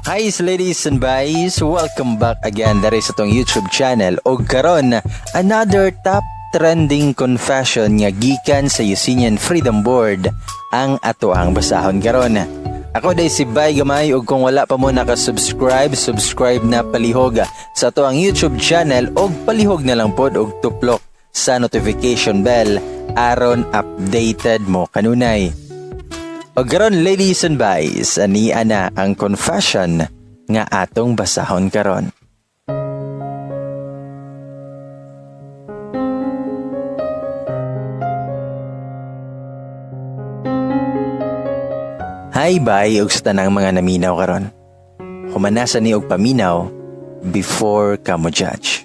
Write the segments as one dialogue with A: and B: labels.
A: Hi, ladies and guys! Welcome back again diri sa atong YouTube channel. Og karon, another top trending confession nga gikan sa Eugenian Freedom Board ang ato ang basahon karon. Ako diay si Bay Gamay, ug kung wala pa mo naka-subscribe, subscribe na palihog sa ato ang YouTube channel og palihog na lang pod og tuplok sa notification bell aron updated mo kanunay. Og karon, ladies and guys, ani ana ang confession nga atong basahon karon. Hi bye ug sa tanang mga naminaw karon. Humanasa ni og paminaw before ka mo judge.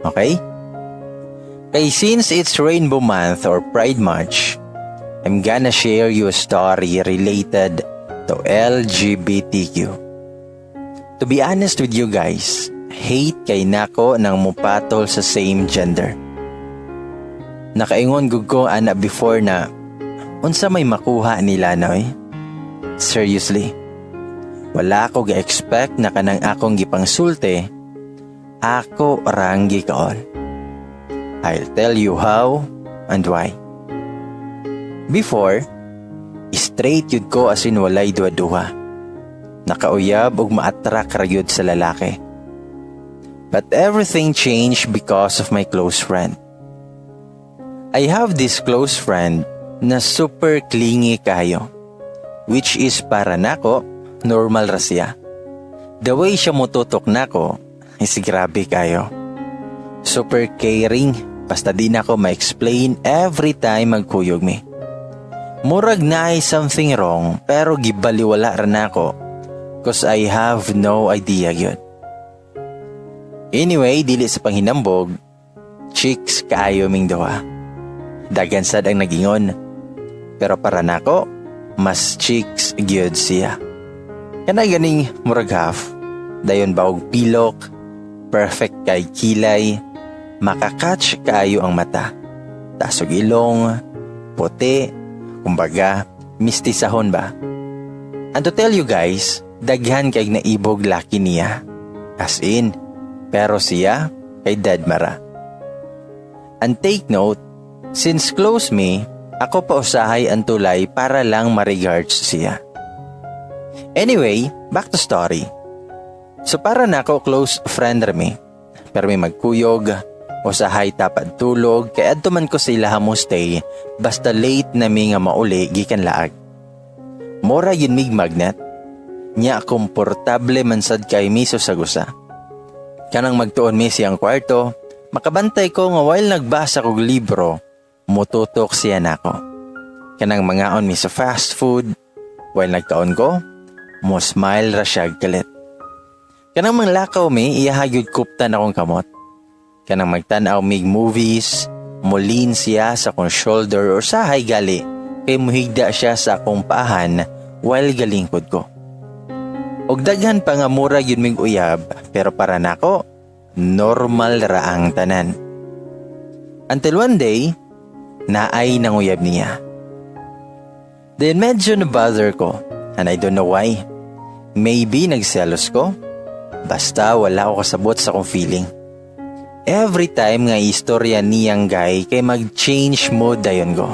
A: Okay? Kay since it's Rainbow Month or Pride March, I'm gonna share you a story related to LGBTQ. To be honest with you guys, hate kay nako nang mupatol sa same gender. Nakaingon gud ko ana before na unsa may makuha nila, noy? Seriously. Wala ko ga-expect na kanang akong gipangsulti, ako rang gikaon. I'll tell you how and why. Before, straight yun ko, as in walay duha-duha. Nakauyab og ma-attract ra gyud sa lalaki. But everything changed because of my close friend. I have this close friend na super clingy kayo, which is para nako, normal ra siya. The way siya mututok nako is grabe kayo. Super caring, basta di nako ma-explain every time magkuyog mi. Murag naay something wrong pero gibaliwala ra nako 'cause I have no idea gyud. Anyway, dili sa panghinambog, chicks kaayo ming duha. Daghan sad ang nagingon. Pero para nako, mas chicks gyud siya. Kana ganing murag half, dayon baog pilok, perfect kay kilay, makakatch kaayo ang mata. Taas og ilong, puti, kumbaga, mistisahon ba? And to tell you guys, daghan kay naibog laki niya. As in, pero siya kay deadma ra. And take note, since close me, ako pa usahay ang tulay para lang ma-regards siya. Anyway, back to story. So para nako, close friend rami. Pero may magkuyog, usahay tapad tulog, kay adto man ko sa ilaha mo stay, basta late na mi nga mauli gikan laag. Mora yun mig magnet. Nya komportable man sad kay mi sa gusa. Kanang magtuon mi siyang kwarto, makabantay ko nga while nagbasa kog libro, mututok siya nako. Kanang mangaon mi sa fast food, while nagkaon ko, mo smile ra siya kalit. Kanang manglakaw mi, iya gyud kuptan akong kamot. Kanang magtan-aw mig movies, mo lean siya sa akong shoulder or sahay gali, kay muhigda siya sa akong paahan while galingkod ko. Og daghan pa nga mura yun mig uyab, pero para nako, normal ra ang tanan. Until one day, naay nanguyab niya. Then medyo na-bother ko, and I don't know why. Maybe nagselos ko. Basta wala ko kasabot sa akong feeling. Every time nga istorya niyang guy kay mag-change mood dayon ko.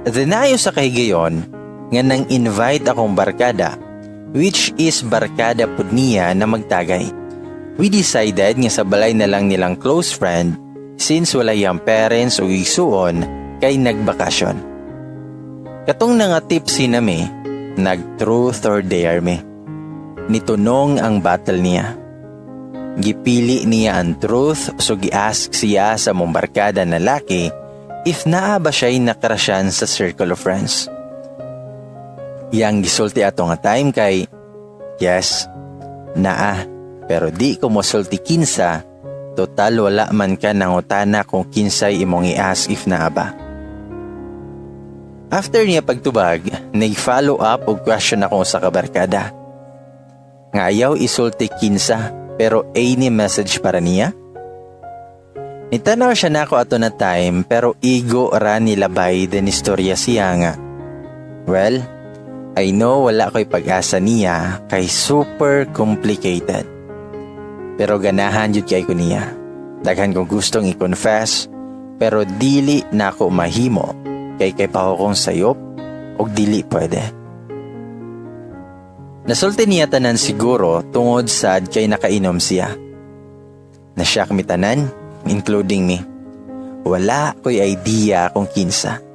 A: Then ayo sa kahigayon nga nang invite akong barkada, which is barkada pud niya, na magtagay. We decided nga sa balay na lang nilang close friend since wala yang parents o igsuon kay nagbakasyon. Katong nga tipsy na mi, nag-truth or dare mi. Nitunong ang battle niya. Gipili niya ang truth, so gi-ask siya sa mong barkada na laki if naa ba siya'y nakrasyan sa circle of friends. Iyang gisulti ato nga time kay, "Yes, naa, pero di ko mosulti kinsa, total wala man ka nangutana kung kinsay imong i-ask if naa ba." After niya pagtubag, nag-follow up og question ako sa kabarkada. Nga ayaw isulti kinsa, pero any message para niya? Nitanaw siya nako ato na time pero igo ra nilabay, then istorya siya nga, "Well, I know wala ko'y pag-asa niya kay super complicated. Pero ganahan jud kay ko niya. Daghan kong gustong i-confess, pero dili nako mahimo kay kabawo kong sayop og dili pwede. Nasulti niya tanan siguro tungod sad kay nakainom siya. Na-shock mi tanan, including me. Wala ko'y idea kung kinsa.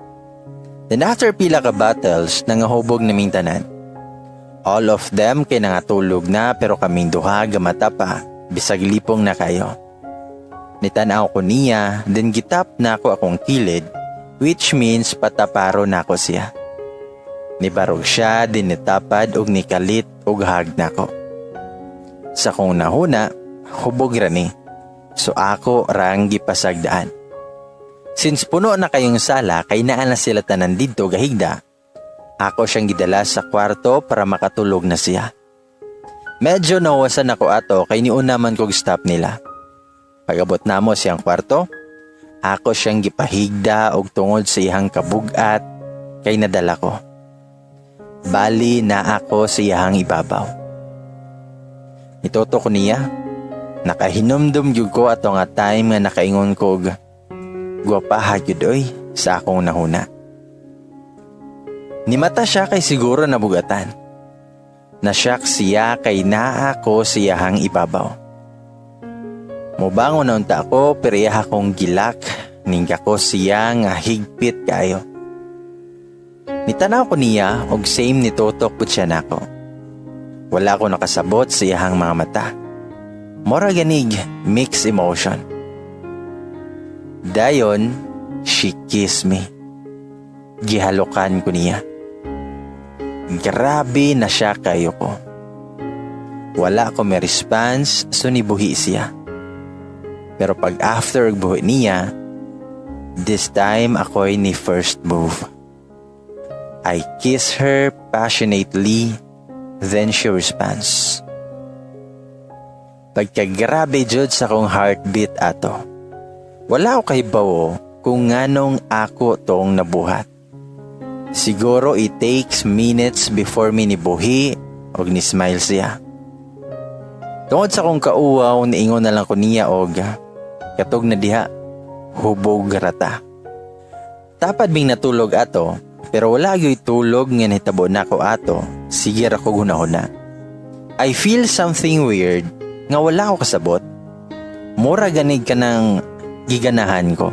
A: Then after pila ka bottles, nangahubog naming tanan. All of them kay nangatulog na, pero kaming duha gamata pa, bisag lipong na kayo. Nitanaw ko niya, then gi-tap nako akong kilid, which means pataparo nako siya. Nibarog siya, then nitapad og nikalit og hug nako. Sa kong nahuna, hubog ra ni. So ako rang gipasagdaan. Since puno na kayong sala kay naa na sila tanan didto gahigda, ako siyang gidala sa kwarto para makatulog na siya. Medyo nawasan ako ato kay niuna man kog stop nila. Pag-abot namo siyang kwarto, ako siyang gipahigda og tungod sa iyang kabugat kay nadala ko. Bali na ako sa iyang ibabaw. Nituto ko niya, nakahinumdum gyud ko ato nga time nga nakaingon kog "Gwapaha gyud oy" sa akong nahuna. Nimata siya kay siguro nabugatan. Na-shock siya kay naa ko sa iyahang ibabaw. Mubangon na unta ako, pero iya akong gi-lock, ningga ko siya nga higpit kayo. Nitanaw ko niya og same nitutok pud siya nako. Wala ko nakasabot sa iyahang mga mata. Mora ganig mixed emotion. Dayon, she kissed me. Gihalokan ko niya. Grabe na siya kayo ko. Wala ko may response, so nibuhi siya. Pero pag after buhi niya, this time ako'y ni first move. I kiss her passionately, then she responds. Pagkagrabe jud sa akong heartbeat ato. Wala ko kahibawo kung nganong ako tong nabuhat. Siguro it takes minutes before mi nibuhi og ni smile siya. Tungod sa akong kauwaw, niingon na lang ko niya og "Katog na diha, hubog rata." Tapad ming natulog ato, pero wala gyoy tulog nga nahitabo nako ato, sige ra ko hunahuna. I feel something weird nga wala ko kasabot. Mura ganig ka ng giganahan ko.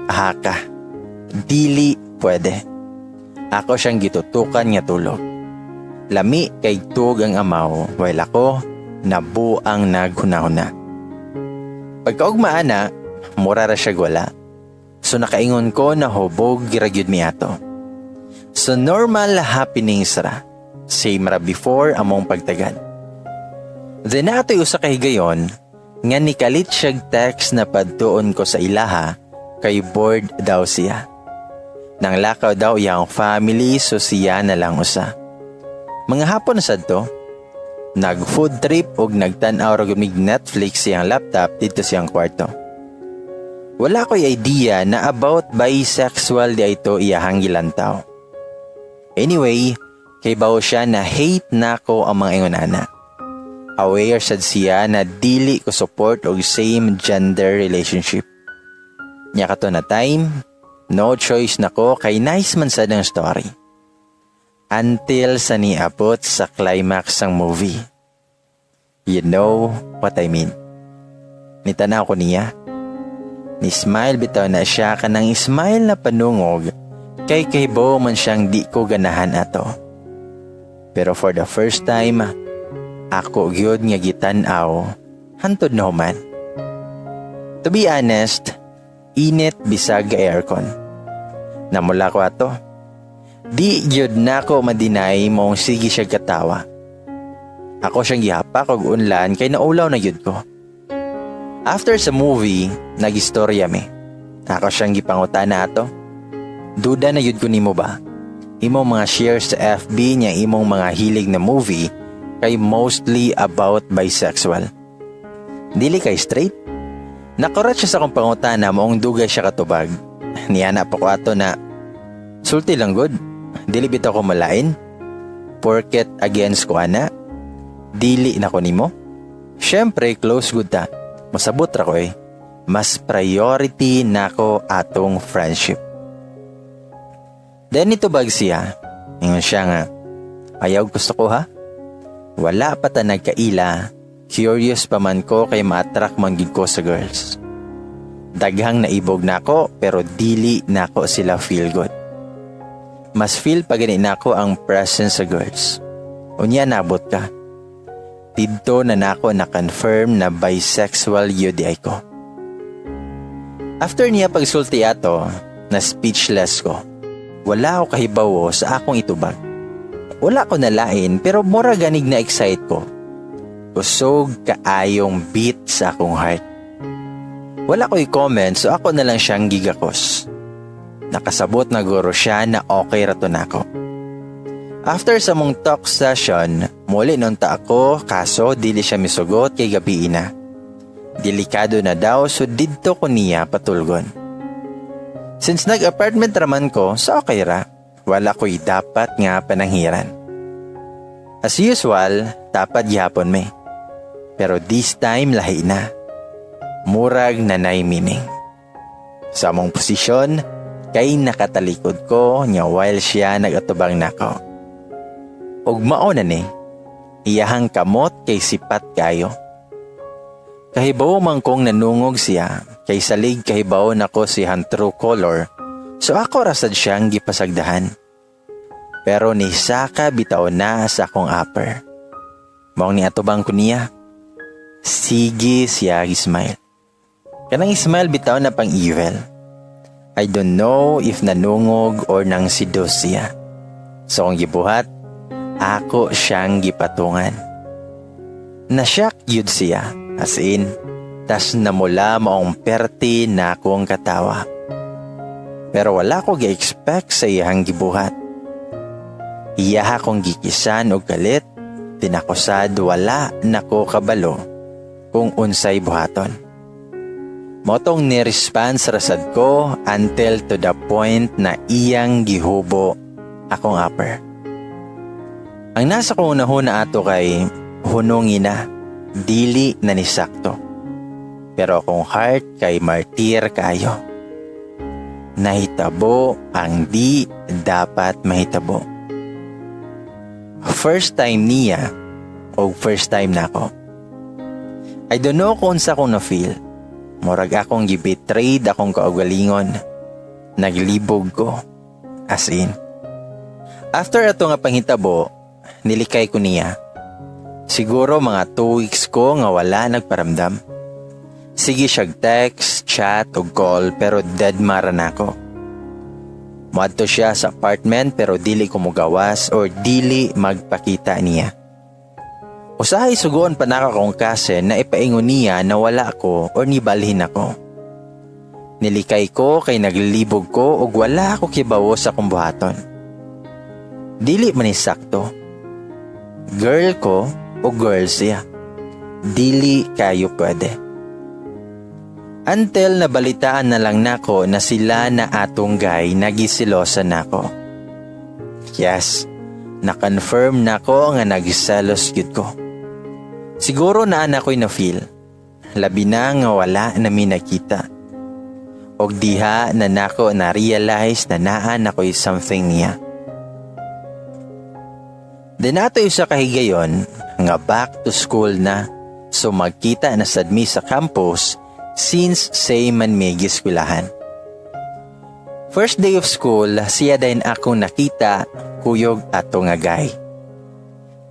A: Ahaka. Dili pwede. Ako siyang gitutukan nga tulog. Lami kay tug ang amaw while ako nabuang naghunahuna. Pagkaugma ana, mura ra siya wala. So nakaingon ko na hubog ra gyud mi ato. So normal happenings ra. Same ra before among pagtagad. Then ato'y usa ka higayon nga nikalit siyag text na padtuon ko sa ilaha kay bored daw siya. Nang lakaw daw iyang family, so siya na lang usa. Mga hapon na sad to. Nag food trip og nagtan-aw ra gud mig Netflix siyang laptop dito siyang kwarto. Wala ko'y idea na about bisexual di ito iyahang gilantaw. Anyway, kay bawo siya na hate nako ang mga ingon ana. Aware sad siya na dili ko support og same gender relationship. Nya kato na time, no choice nako kay nice man sad ang story. Until sa niabot sa climax ang movie. You know what I mean. Nitanaw ko niya. Ni smile bitaw na siya, kanang smile na panungog kay kahibaw man siyang di ko ganahan ato. Pero for the first time, ako gyud nga gitan-aw hantod na human. To be honest, init bisag aircon. Namula ko ato. Di gyud nako ma-deny mong sige siya katawa. Ako siyang gihapak og unlan kay naulaw na gyud ko. After sa movie, nagistorya mi. Ako siyang gipangutana ato. "Duda na gyud ko nimo ba? Imong mga shares sa FB niya, imong mga hilig na movie kay mostly about bisexual. Dili kay straight?" Nakurat siya sa akong pangutana, moong dugay siya katubag. Niana pa ko ato na, "Sulti lang gud. Dili bitaw ko malain." Porket against ko ana, dili na ko nimo? Syempre, close gud ta. Masabot ra ko eh. Mas priority nako atong friendship. Then nitubag siya. Ingon siya nga, "Ayaw gusto ko ha. Wala pa ta nagkaila. Curious pa man ko kay ma-attract man gid ko sa girls. Daghang naibog nako pero dili nako sila feel good. Mas feel pa gani nako ang presence sa girls. Unya nabot ka. Didto na nako na-confirm na bisexual gyud ay ko." After niya pagsulti ato, na speechless ko. Wala ako kahibawo sa akong itubag. Wala ko nalain pero mura ganig na excite ko. Kusog kaayong beat sa akong heart. Wala ko i-comment so ako na lang siyang gigakos. Nakasabot na guro siya na okay ra to nako. After sa mong talk session, muli nun ta ako kaso dili siya misugot kay gabi na. Delikado na daw so didto ko niya patulgon. Since nag-apartment raman ko, so okay ra. Wala ko'y dapat nga pananghiran. As usual, tapad gihapon mi. Pero this time lahi na. Murag na nay meaning. Sa among posisyon, kay nakatalikod ko niya while siya nagatubang nako. Ug mao na ni, iyahang kamot kay sipat kayo. Kahibaw man kong nanungog siya, kay salig kahibaw nako siyang true color, so ako rasad siyang gipasagdahan. Pero ni saka bitaw na sa akong upper. Maong niatubang ko niya. Sige siya smile. Kanang smile bitaw na pang evil. I don't know if nanungog or nang seduce siya. So kung gibuhat, ako siyang gipatungan. Na-shock yun siya, as in, tas namula maong perti na akong katawa. Pero wala ko gi-expect sa iyang gibuhat. Iyaha kong gikisan og kalit, tinakosad wala nako kabalo kung unsay buhaton. Motong ni-response rasad ko until to the point na iyang gihubo akong upper. Ang nasa kong unahuna ato kay hunungi na, dili na ni sakto. Pero akong heart kay martir kayo. Nahitabo ang di dapat mahitabo. First time niya o first time na ako. I don't know kung unsa akong na-feel. Murag akong gibetrayed akong kaugalingon. Naglibog ko. As in. After ato nga panghitabo, nilikay ko niya. Siguro mga 2 weeks ko nga wala nagparamdam. Sige siyag text, chat o call pero dead mara na ako. Muadto siya sa apartment pero dili ko mugawas or dili magpakita niya. Usahay sugoon pa nako akong cousin na ipaingon niya na wala ko or nibalhin ako. Nilikay ko kay naglibog ko ug wala ako kibawo sa akong buhaton. Dili man ni sakto. Girl ko o girl siya. Dili kayo pwede. Until nabalitaan na lang nako na sila na atong guy nagisilosa nako. Yes, na-confirm nako nga nagiselos gyud ko. Siguro naa na ko'y na-feel. Labi na nga wala na mi nakita. Og diha na nako na-realize na naa na ko'y something niya. Then ato isa kahigayon nga back to school na, so magkita na sad mi sa campus since same man mi giskwelahan. First day of school, siya din akong nakita kuyog ato nga guy.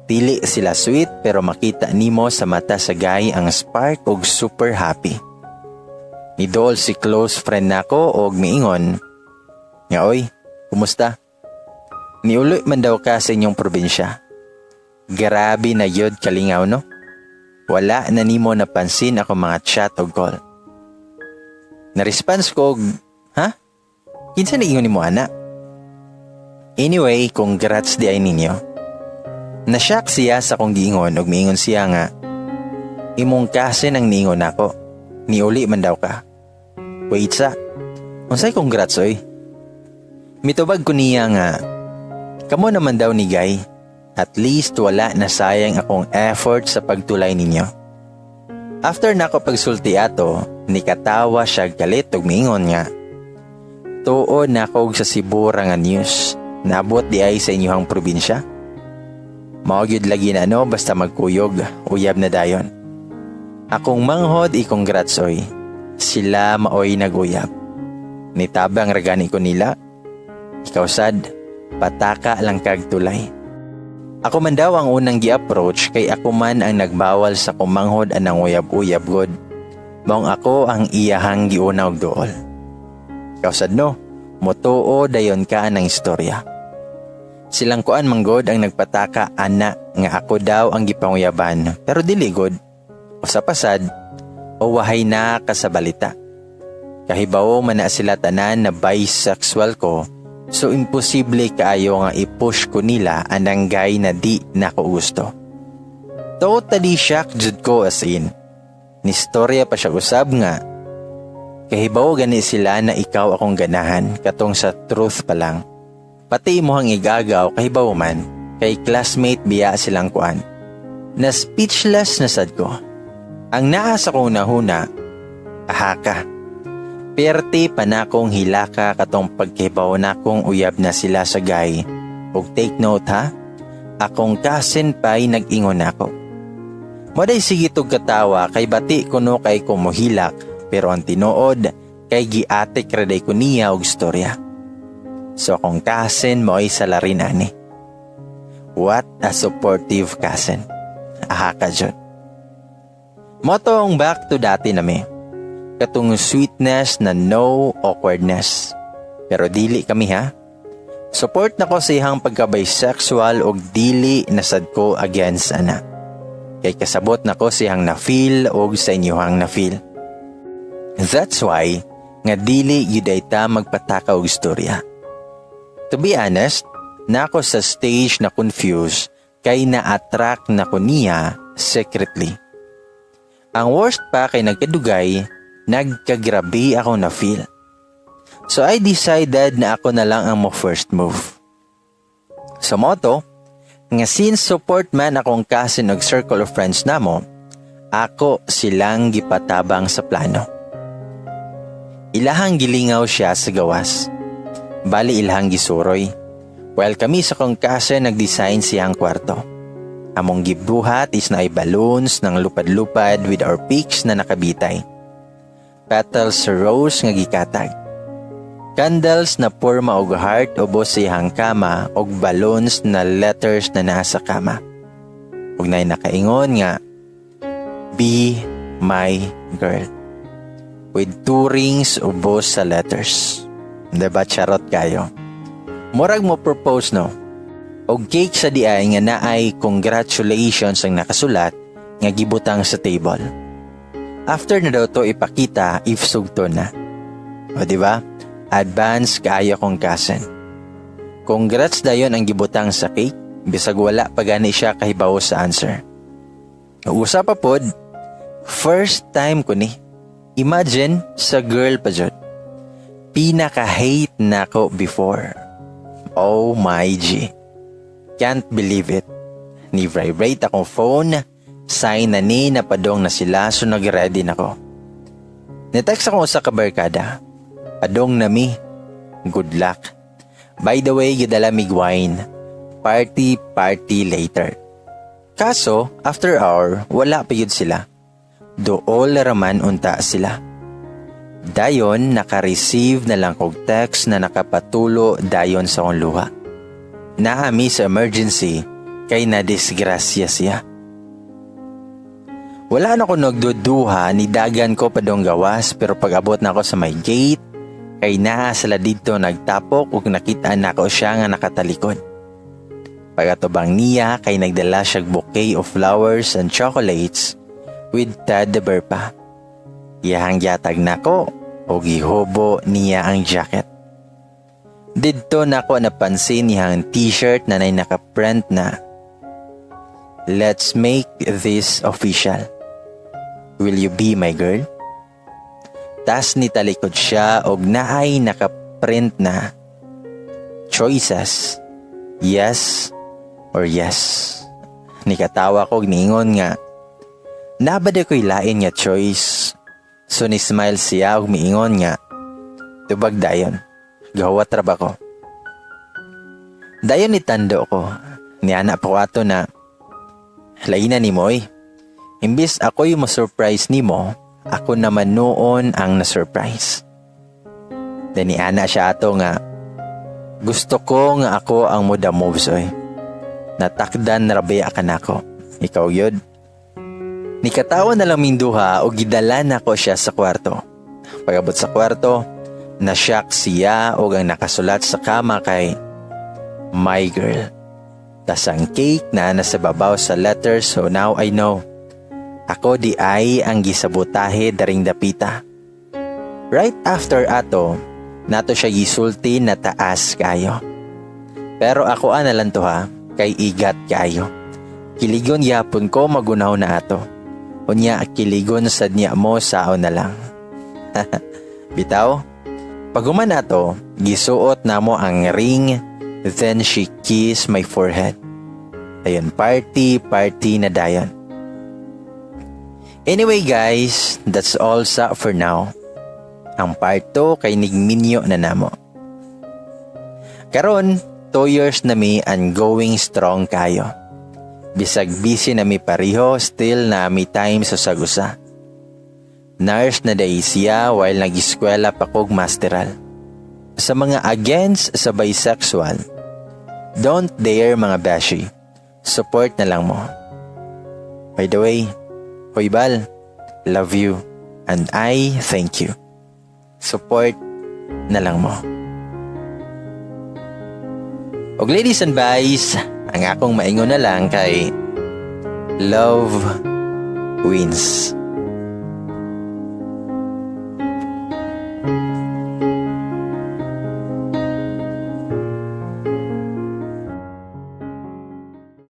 A: Dili sila sweet pero makita nimo sa mata sa guy ang spark og super happy. Nidool si close friend nako og miingon nga, "Oy, kumusta? Niuloy man daw ka sa inyong probinsya. Grabe na yod kalingaw, no? Wala na nimo napansin ako mga chat o call." Na-response ko, "Ha? Kinsa na ingon nimo ana? Anyway, congrats di ay ninyo." Na-shock siya sa akong giingon ug miingon siya nga, "Imong cousin ang niingon nako. Niuli man daw ka. Wait sa, unsay congrats oy?" Mitubag ko niya nga, "Kamo naman daw ni Guy." At least wala na sayang akong effort sa pagtulay ninyo. After nako pagsulti ato, nikatawa siya galit ug miingon nga, "Tuo na ko sa Cebu ra nga news. Nabot di ay sa inyong probinsya? Mao gyud lagi na no, basta magkuyog, uyab na dayon. Akong manghod i-congrats oy. Sila maoy naguyab. Nitabang ra gani ko nila. Ikaw sad, pataka lang kag tulay." Ako man daw ang unang gi-approach kay ako man ang nagbawal sa kumanghod anang uyab-uyab god. Maong ako ang iyahang giuna og duol. Ikaw sad no, motuo dayon ka ng istorya. Silang kuan manggod ang nagpataka ana nga ako daw ang gipanguyaban, pero dili god. Usa pa sad, o wahay na ka sa balita. Kahibawo man na sila tanan na bisexual ko, so imposible kaayo nga i-push ko nila anang guy na di na ko gusto. Totally shocked jud ko, as in. Nistorya pa siya usab nga, "Kahibawo gani sila na ikaw akong ganahan katong sa truth pa lang. Pati imuhang igagaw kahibawo man kay classmate biya silang kuan." Na speechless na sad ko. Ang naa sa kong nahuna, ahaka. Perti pa na akong hilaka katong pagkahibaw na akong uyab na sila sa guy. Ug take note ha, akong cousin pa'y nag-ingon ako. Moday sige tog katawa kay bati kuno kay kumuhilak, pero ang tinuod kay giatik raday ko niya og istorya. So akong cousin mo'y salarin ani. What a supportive cousin. Aha ka jud. Motong back to dati nami. Katong sweetness na no awkwardness. Pero dili kami ha. Support na ko sa iyang pagka-bisexual og dili nasad ko against ana. Kay kasabot na ko siyang na-feel og sa inyuhang na-feel. That's why nga dili yuday ta magpataka og istorya. To be honest, nako sa stage na confused kay na-attract na ko niya secretly. Ang worst pa kay nagkadugay, nagkagrabe ako na feel. So I decided na ako na lang ang mo first move. So moto, nga since support man akong cousin og circle of friends namo, ako silang gipatabang sa plano. Ilahang gilingaw siya sa gawas. Bali ilahang gisuroy. While kami sa kong cousin nag-design siyang kwarto. Among gibuhat is naay balloons ng lupad-lupad with our pics na nakabitay. Petals sa rose nga gikatag. Candles na porma og heart ubos sa iyang kama og balloons na letters na nasa kama. Ug nay nakaingon nga, "Be my girl." With two rings ubos sa letters. Diba charot kayo? Murag mo propose no? Og cake sa diay nga naay "Congratulations" ang nakasulat nga gibutang sa table. After na daw to ipakita if sugto na. O di ba? Advance kaayo kong cousin. Congrats dayon ang gibutang sa cake bisag wala pa gani siya kahibawo sa answer. Usa pa pod, first time ko ni. Imagine sa girl pa jud. Pinaka-hate nako before. Oh my G. Can't believe it. Ni-vibrate akong phone, sign na ni napadong na sila, so nag-ready na ko. Ni-text ako sa kabarkada. "Padong na mi. Good luck. By the way, gidala mig wine. Party, party later." Kaso, after hour, wala pa yun sila. Dool raman unta sila. Dayon, naka-receive na lang kog text na nakapatulo dayon sa akong luha. Naami sa emergency kay na-disgrasya siya. Wala na ko nagduduha, ni dagan ko padong gawas, pero pag abot na ako sa may gate, kay naa sila dito nagtapok ug nakita nako siya nga nakatalikod. Pagatubang niya kay nagdala siya bouquet of flowers and chocolates with teddy bear pa. Iyahang gihatag nako o gihubo niya ang jacket. Didto nako napansin niyang t-shirt na nay nakaprint na, "Let's make this official. Will you be my girl?" Tas nitalikod siya og naay nakaprint na, "Choices. Yes Or yes. Nikatawa ko, niingon nga, "Naa ba diay ko'y lain nga choice?" So ni smile siya ug miingon nga, "Tubag dayon. Gahuwat ra ba ko?" Dayon ni tando ko. Niana pa ko ato na, "Laina nimo oy. Imbis ako'y mo surprise nimo, ako naman noon ang na-surprise." Then niana siya ato nga, "Gusto ko nga ako ang mo the moves oy. Natakdan ra baya ka nako. Ikaw yun." Nikatawa na lang ming duha o gidala nako siya sa kwarto. Pagabot sa kwarto, na-shock siya og ang nakasulat sa kama kay "My girl." Tas ang cake na nasa babaw sa letter, so now I know. Ako diay ang gisabotahe daring dapita. Right after ato, nato siya gisulti na taas kayo. Pero ako ana lang to ha, kay igat kayo. Kiligon yapon ko magunaw na ato. Unya kiligon sad niya mo sao na lang. Bitaw, paghuman ato, gisuot namo ang ring, then she kissed my forehead. Ayun, party, party na dayon. Anyway guys, that's all sa for now. Ang part 2 kay nigminyo na namo. Karon, 2 years na mi and going strong kayo. Bisag busy na mi pareho, still na mi time sa sagusa. Nurse na diay siya while nag-eskwela pa kog masteral. Sa mga against sa bisexual, don't dare, mga beshi. Support na lang mo. By the way, Hoy Bal, love you and I thank you. Support na lang mo. Og ladies and guys, ang akong maingon na lang kay love wins.